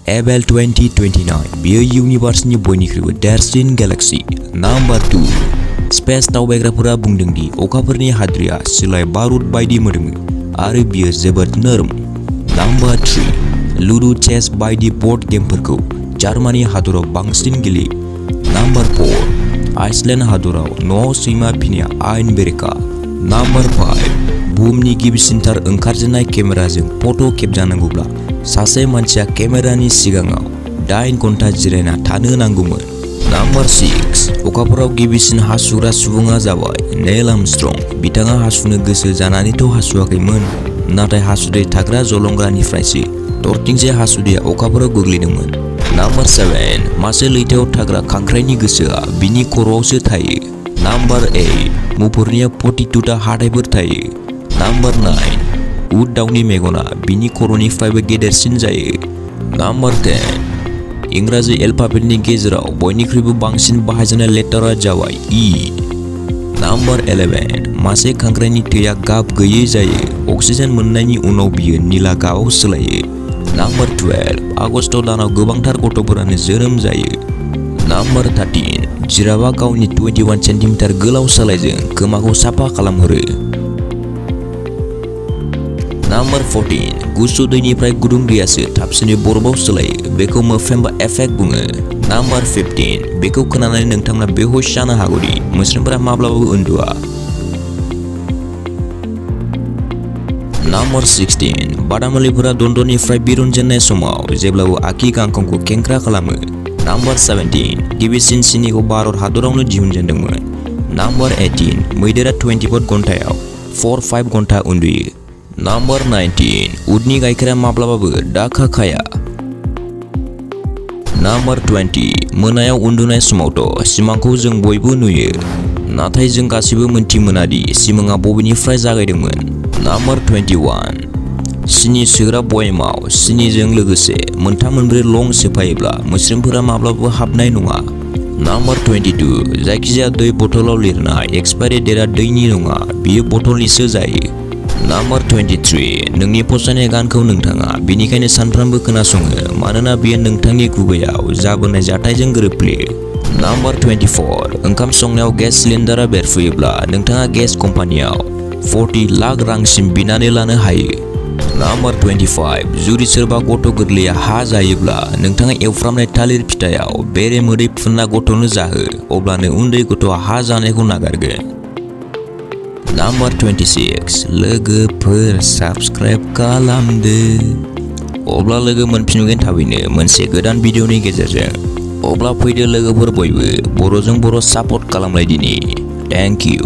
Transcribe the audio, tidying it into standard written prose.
Abell 2029 बियो इउनिभार्सनि बयनिख्रुइबो देरसिन गैलेक्सी। नम्बर 2 स्पेस दावबायग्राफोरा बुंदों दि अखाफोरनि हाद्रिया सिलाइ बारुद बायदि मोदोमो आरो बियो जोबोद नरम। नम्बर 3 लुडो चेस बायदि बर्ड गेमफोरखौ जार्मानी हादराव बांसिन गेलेयो। नम्बर 4 आइसलेन्ड हादराव न'आव सैमा फिनाया आयेन बेरेखा। नम्बर 5 बुहुमनि गिबिसिनथार ओंखारजेननाय केमेराजों फट' खेबजानांगौब्ला सासे मानसिया केमेरानि सिगाङाव 8 घन्टा जिरायना थानो नांगौमोन। नम्बर 6 अखाफोराव गिबिसिन हासुग्रा सुबुङा जाबाय नेल आर्मस्ट्रं। बिथाङा हासुनो गोसो जानानैथ' हासुवाखैमोन, नाथाय हासुदै थाग्रा जलंगानिफ्रायसो थरथिंसे हासुदैया अखाफोराव गोग्लैदोंमोन। नम्बर 7 मासे लैथोआव थाग्रा खांख्राइनि गोसोआ बिनि खर'आवसो थायो। नम्बर 8 मुफुरनियाव 42टा हाथाइफोर थायो। नम्बर 9 उट दाउनि मेगना बिनि खर'निफ्रायबो गेदेरसिन जायो। नम्बर 10 इंराजि एलफाबेटनि गेजेराव बयनिख्रुइबो बांसिन बाहायजानाय लेटारआ जाबाय ई। नम्बर 11 मासे खांख्राइनि थैया गाब गैयै जायो। अक्सिजेन मोननायनि उनाव बियो निला गाबाव सोलायो। नम्बर 12 आगस्ट दानाव गोबांथार गथ'फोरानो जोनोम जायो। नम्बर 13 जिराफआ गावनि 21 सेन्टिमिटार गोलाव सालायजों खोमाखौ साफा खालामहरो। नम्बर 14 गुसु दैनिफ्राय गुदुं दैयासो थाबसिनै बरफआव सोलायो। बेखौ मोफ्लेम्बा इफेक्ट बुङो। नम्बर 15 बेखौ खोनानानै नोंथाङा बेहोश जानो हागौदि मोस्रोमफोरा माब्लाबाबो उन्दुआ। नम्बर 16 बादामालिफोरा दन्दरनिफ्राय बिरुनजेननाय समाव जेब्लाबो आगि गांखंखौ खेंख्रा खालामो। नम्बर 17 गिबिसिन सिनिखौ भारत हादरावनो दिहुनजेनदोंमोन। नम्बर 18 मैदेरा 24 घन्टायाव 4-5 घन्टा उन्दुयो। नम्बर 19 उटनि गाइखेरा माब्लाबाबो दाखा खाया। नम्बर 20 मोनायाव उन्दुनाय समावथ' सिमांखौ जों बयबो नुयो, नाथाय जों गासैबो मोनथिमोनादि सिमांआ बबेनिफ्राय जागायदोंमोन। नम्बर 21 सिनि सोग्रा बयेमाव सिनिजों लोगोसे 3-4 लं सोफायोब्ला मोस्रोमफोरा माब्लाबाबो हाबनाय नङा। नम्बर 22 जायखिजाया दै बथलाव लिरनाय एक्सपायरि डेटआ दैनि नङा, बियो बथलनिसो जायो। नम्बर 23 नोंनि फसायनाय गानखौ नोंथाङा बेनिखायनो सानफ्रोमबो खोनासङो मानोना बेयो नोंथांनि गुबैयाव जाबोनाय जाथायजों गोरोबफ्लेयो। नम्बर 24 ओंखाम संनायाव गेस सिलिन्डारा बेरफुयोब्ला नोंथाङा गेस कम्पानियाव 40 लाख रांसिम बिनानै लानो हायो। नम्बर 25 जुदि सोरबा गथ' गोरलैया हा जायोब्ला नोंथाङा एवफ्रामनाय थालिर फिथाइयाव बेरे मोदै फुनना गथ'नो जाहो, अब्लानो उन्दै गथ'आ हा जानायखौ नागारगोन। नम्बर 26 लोगोफोर साबस्क्राइब खालामदो, अब्ला लोगो मोनफिनगोन थाबैनो मोनसे गोदान भिडिअनि गेजेरजों। अब्ला फैदो लोगोफोर बयबो बर'जों बर' सापर्ट खालामलायदिनि। Thank U.